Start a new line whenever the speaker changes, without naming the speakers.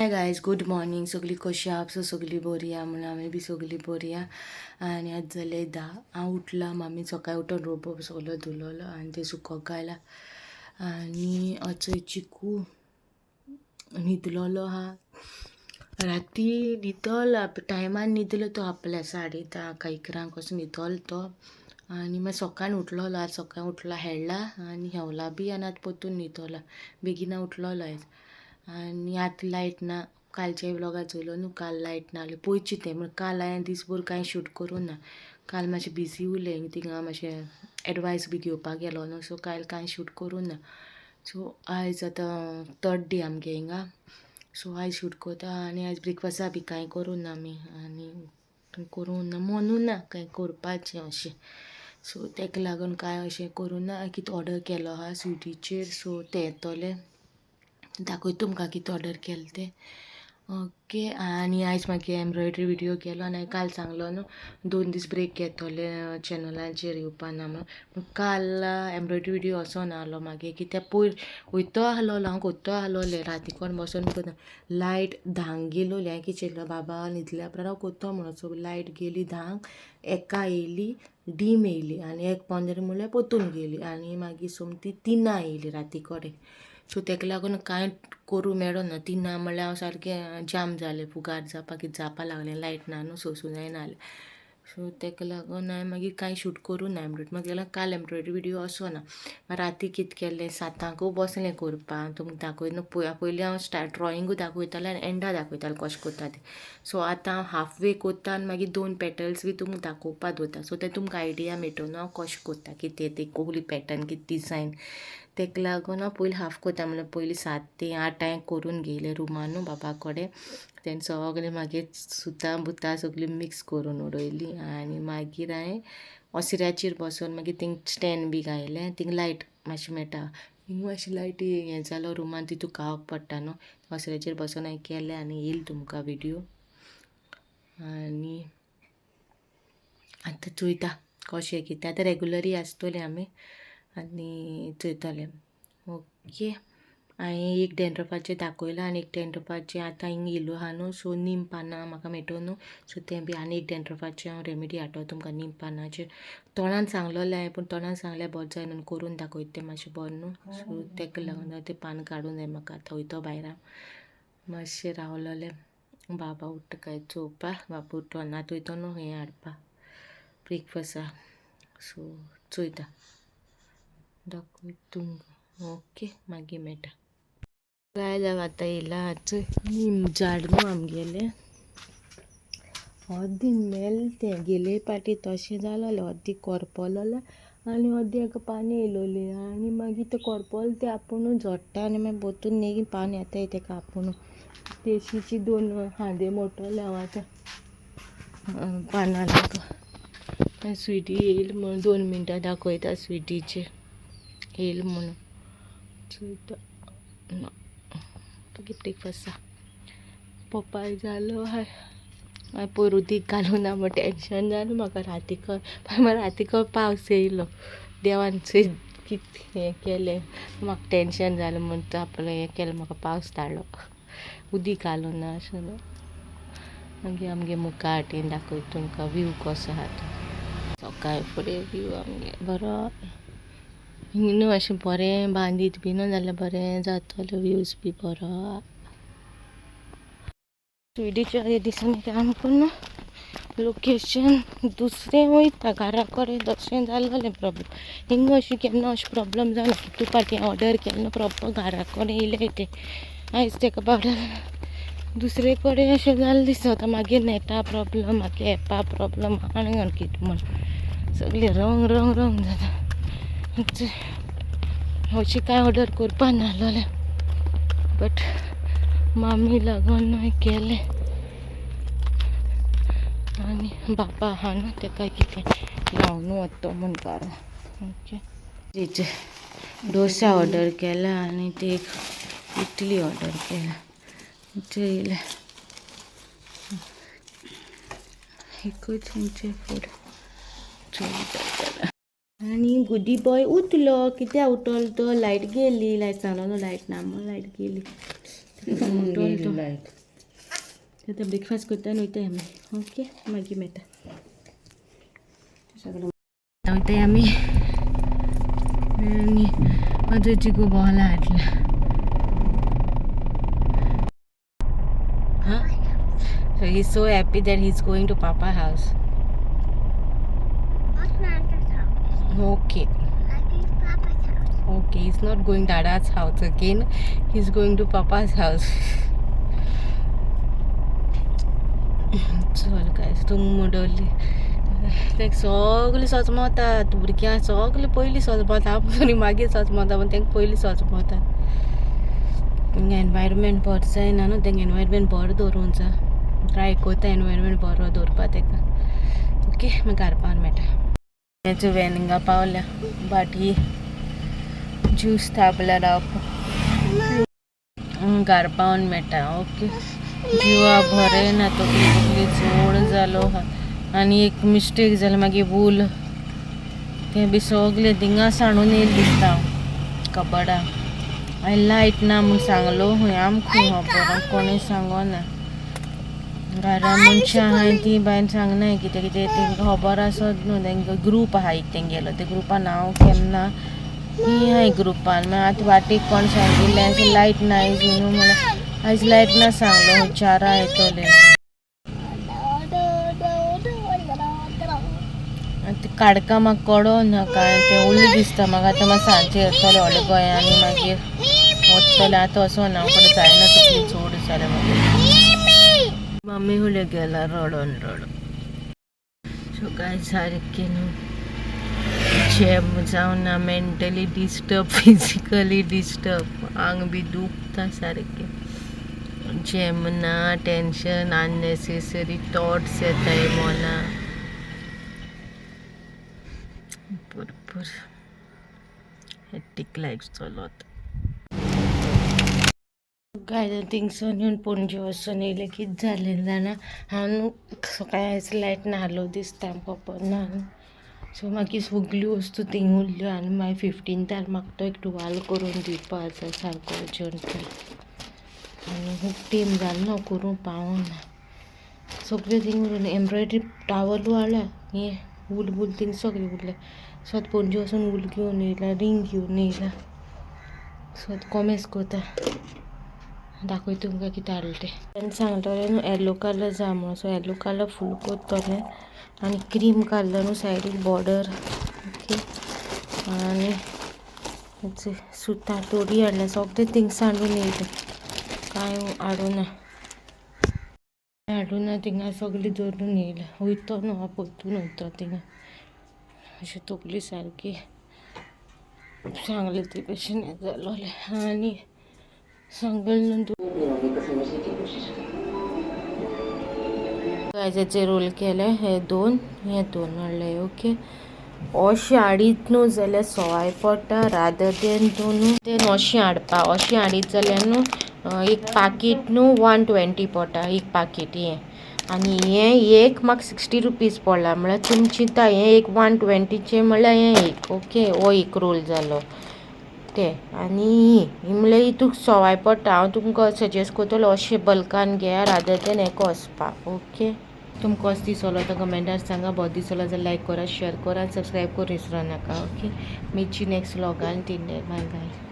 Hi guys, good morning. सगळीं कशी आहा? सो सगळीं बरी आहा म्हणून आमी बी सगळीं बरी आहा. आनी आतां जाले 10. हांव उठला, मामी सकाळी उठून रोबो सगलो धुलोलो आनी ते सुकोक घायला. आनी आतां चिकू न्हिदलोलो आहा. राती न्हिदलो, टायमान न्हिदलो तो, आपल्या 10:30 काय 11 कसो न्हिदलो तो. आनी मागीर सकाळीं उठलोलो. आज सकाळीं उठला, हेडला आनी हेवला बी आनी आतां परतून न्हिदला. बेगिना उठलोलो आयज. आनी आतां लायट ना. कालच्या व्लॉगात चोयलो न्हू, काल लायट ना जाली पयची तें म्हण. काल हांवें दीसभर कांय शूट करूं ना. काल मातशें बिजी उरलें, थिंगा मातशें एडवायस बी घेवपाक गेलो न्हू, सो काल कांय शूट करूं ना. सो आयज आतां थर्ड डे आमगे हिंगा. सो आयज शूट करता. आनी आयज ब्रेकफास्टा बी कांय करूं ना आमी. आनी करूं ना, मनूं ना कांय करपाचें अशें. सो ताका लागून कांय अशें करूं ना. कितें ऑर्डर केलो आहा स्विगीचेर, सो तें येतलें, दाखयता तुमकां कितें ऑर्डर केलें तें. ओके. आनी आयज मागीर एम्ब्रॉयडरी व्हिडियो केलो. आनी हांवें काल सांगलो न्हू, 2 दीस ब्रेक घेतोले, चॅनलाचेर येवपा ना म्हणून. काल एम्ब्रॉयडरी व्हिडियो असो नाहलो मागीर, कित्याक पयर वयतो आहलोलो हांव, कोत्तो आहलोलें, राती कोण बसोन करता. लायट 10क गेलोली. हांवें कितें चिंतलें, बाबा न्हिदल्या उपरांत हांव कोत्तो म्हणून. सो लायट गेली 10क, 1 येयली, डीम येयली आनी 1:15 म्हणल्यार परतून गेली. आनी मागीर सोमती 3 येयली राती कडेन. सो ताका लागून कांय करूं मेळना. 3 म्हणल्यार हांव सारकें जाम जालें, फुगार जावपाक कितें जावपा लागलें. लायट ना न्हू, सोंसूं जायना जालें. सो ताका लागून हांवें मागीर कांय शूट करूं ना एम्ब्रॉयडरी. मागीर काल एम्ब्रॉयडरी व्हिडियो असो ना. राती कितें केलें, 7क बसलें करपाक. तुमकां दाखयता न्हू, पयलीं हांव स्टार्ट ड्रॉइंगूय दाखयतालें आनी एंडा दाखयतालें कशें करता तें. सो आतां हांव हाफ वे करता आनी मागीर 2 पेटल्स बी तुमकां दाखोवपा दवरता. सो तें तुमकां आयडिया मेळटलो न्हू हांव कशें करता, कितें तें, कसली पॅटर्न, कितें डिजायन. ताका लागून हांव पयलीं हाफ करता. म्हणल्यार पयलीं 7 ते 8 हांवें करून घेयलें रुमान न्हू बाबा कडेन. तेन्ना सगळें मागीर सुतां बुतां सगळीं मिक्स करून उडयलीं. आनी मागीर हांवें ओसऱ्याचेर बसोन मागीर थिंग स्टँड बी घायलें. थिंग लायट मातशी मेळटा. हिंग मातशी लायटी हें जालो रुमान, तितू खावप पडटा न्हू. ओसऱ्याचेर बसोन हांवें केलें आनी येयली तुमकां व्हिडियो. आनी आतां चोयता कशें कितें. आतां रेगुलरी आसतलें आमी आनी चोयतलें. ओके. हांवें एक डॅन्ड्रफाचें दाखयलां आनी एक डॅन्ड्रफाचें आतां हिंग येयलो आहा न्हू, सो नीम पानां म्हाका मेळटो न्हू, सो तें बी आनी एक डॅन्ड्रफाचें हांव रेमेडी हाडटलो तुमकां नीम पानाचेर. तोंडान सांगलोलें हांवें, पूण तोंडान सांगल्यार बरें जायना न्हू, करून दाखयता तें मातशें बरें न्हू. सो ताका लागून तें पान काडूंक जाय म्हाका. आतां वयतो भायर हांव, मातशें रावलोलें. बाबा उठ्ठा काय चोवपा. बाबा उठोना, आतां वयतो न्हू हें हाडपा ब्रेकफास्टा. सो चोयता, दाखयता तुमकां. ओके, मागीर मेळटा. गायज, हांव आतां येयला. चोय, नीम झाड न्हू आमगेलें, अर्दी मेल तें. गेले पाटी तशें जालोलें, अर्दी करपलोलें आनी अर्दी हाका पानी येयलोली. आनी मागीर तें करपल तें आपुणूच झडटा आनी मागीर परतून नेगी पान येताय तेका आपुणू. तेशीची 2 खांदे मोडटलें हांव आतां पानां लागून. स्विटी येयल म्हणून 2 मिनटां दाखयता. स्विटीचे येयल म्हणून चोयता ना. मागीर ब्रेकफास्ट पप्पाय जालो. हाय, हांवें पयर उदीक घालूं ना म्हण टेंशन जालें म्हाका रातीक. रातीक पावस येयलो. देवान कितें हें केलें, म्हाका टेंशन जालें म्हण तो आपलें हें केलें, म्हाका पावस धाडलो. उदीक घालूं ना अशें. मागीर आमगे मुखार हाटीन दाखयता तुमकां व्यू कसो आहा तो. सकाळ फुडें व्यू आमगे बरो. हिंग न्हू अशें बरें बांदीत बी न्हू जाल्यार बरें जातलो, व्यूज बी बरो आहा. स्विडीच्या दिसांनी काम करून लोकेशन दुसरें वयता घरा कडेन, तशें जाल्लें प्रॉब्लम. हिंगा अशें केन्ना अशें प्रॉब्लम जालें. कितू पाटी ऑर्डर केन्ना प्रॉपर घरा कडेन येयलें तें. आयज तेका बाबड्या दुसरे कडेन अशें जालें दिसता. मागीर नेटा प्रॉब्लम, मागीर एपा प्रॉब्लम, आनी आनी कितें म्हण सगळें रंग रंग रंग जाता. अशी कांय ऑर्डर करपा नासलें, बट मामी लागून हांवें केलें. आनी बाबा आहा न्हू, तेका कितें लावन वता म्हूण कारण. ओके, डोसा ऑर्डर केला आनी ते एक इडली ऑर्डर केला. चोयलें एकूच तेंचें फूड चोयता. आनी गुडी बॉय उठलो. कित्याक उठलो तो? लायट गेली. लायट सांगलो न्हू, लायट ना म्हूण, लायट गेली. उठलो तो. आतां ब्रेकफास्ट करता आनी वयताय आमी. ओके, मागीर मेळटा. सगळें वयताय आमी आनी म्हजो चिकू बॉला हाडला. Huh? So he's so happy that he's going to Papa house.
Not Nana's house.
Okay.
I think Papa's house.
Okay, he's not going Dada's house again. He's going to Papa's house. चल guys, तूं मुडवली तांकां सगळीं सजमतात भुरग्यांक, सगळीं पयलीं सजमता आपूण मागीर सजमता, पूण तांकां पयलीं सजमतात. तांकां एनवायरमेंट बरें जायना न्हू, तांकां एनवायरमेंट बरो दवरूंक जाय. ट्राय करता एनवायरमेंट बरो दवरपा ताका. ओके, मागीर घरा पावन मेळटा. हेचो व्हॅन हिंगा पावल्या. बाटी ज्यूस थापल्या रावपा. घरा पावन मेळटा. ओके, जिवा बरें ना, तकली तकली चड जालो आहा. आनी एक मिस्टेक जाली मागीर वूल तें बी सगलें थिंगा सांडून येयलें दिसता कबडा. आनी लायट ना म्हूण सांगलो खंय, आमकां खंय खबर, कोणें सांगना. घरा मनशां आहाय ती बायन सांगनाय कितें कितें, तेंकां खबर आसत न्हू. तेंकां ग्रूप आहा एक तेंगेलो, ते ग्रुपान हांव केन्ना ती आहाय ग्रुपान. मागीर आतां वाटेक कोण सांगिल्लें अशें लायट ना आयज न्हू म्हणल्यार आयज लायट ना सांगलो, चारां येतले. आतां काडकां म्हाका कळो ना कांय, तें उल्लें दिसता म्हाका. आतां म्हाका सांजचें येतलें व्हडलें गोंया आनी मागीर वतलें. आतां वचोना हांव, कडेन जायना, तकली चड जालें मागीर. मम्मी फुडें गेला रडोन रडोन. सो काय सारकें न्हू, जॅम जावन ना, मेंटली डिस्टर्ब, फिजिकली डिस्टर्ब, आंग बी दुखता सारकें. जॅम ना, टेंशन, अननेसेसरी थॉट्स येताय मना भरपूर. हेक्टीक लायफ चलत काय. थिंगसून येवन पणजे वचून येयलें, कितें जालें जाणा, हांव न्हू सकाळीं आयज लायट न्हालो दिसता, खबर ना न्हू. सो मागीर सगल्यो वस्तू थिंग उरल्यो आनी मागीर 15तार म्हाका तो एक टुवालो करून दिवपा जाय सारको अर्जंट. आनी खूब तेम जालो न्हू, करूंक पावना. सगळें थिंग उरलें, एम्ब्रॉयडरी टावलू हाडल्या, हें वूल वूल थिंग सगळें उरलें. सो आतां पणजे वचून वूल घेवन येयला, रिंग घेवन येयला. सो आतां कोमेस करता, दाखयता तुमकां कितें हाडलें तें. तेन्ना सांगलेलें न्हू येल्लो कलर जाय म्हणून, सो येल्लो कलर फूल करतलें आनी क्रीम कलर न्हू सायडीक बॉर्डर. ओके, आनी सुतां तोरी हाडल्या, सगळें थिंग सांडून येयलें, कांय हाडूना हाडूना, थिंगा सगळें दवरून येयलें. वयतो न्हू हांव, परतून वयतो थिंगा. अशें तकली सारकी सांगलें ते भशेन हें जालोलें आनी सांगलें न्हू. गायजाचे रोल केले हे दोन, हे दोन हाडले. ओके, अशें हाडीत न्हू जाल्यार सवाय पडटा रादर देन तूं न्हू तें अशें हाडपा. अशें हाडीत जाल्यार न्हू एक पाकीट न्हू 120 पडटा एक पाकीट हें, आनी हें एक म्हाका 60 रुपीज पडला. म्हळ्यार तुमी चिंता, हें एक 120चें म्हळ्यार हें एक. ओके, हो एक रोल जालो ते आनी ही म्हणल्यार हितूक सवाय पडटा. हांव तुमकां सजेस्ट करतलो अशें बल्कान घेया रादर देन हेका वचपा. ओके, तुमकां कसो दिसलो तो कमेंटार सांगा. बरो दिसलो जाल्यार लायक करा, शेअर करा आनी सबस्क्रायब करूं विसरो नाका. ओके, मेळची नेक्स्ट व्लॉगान. Till then, bye guys.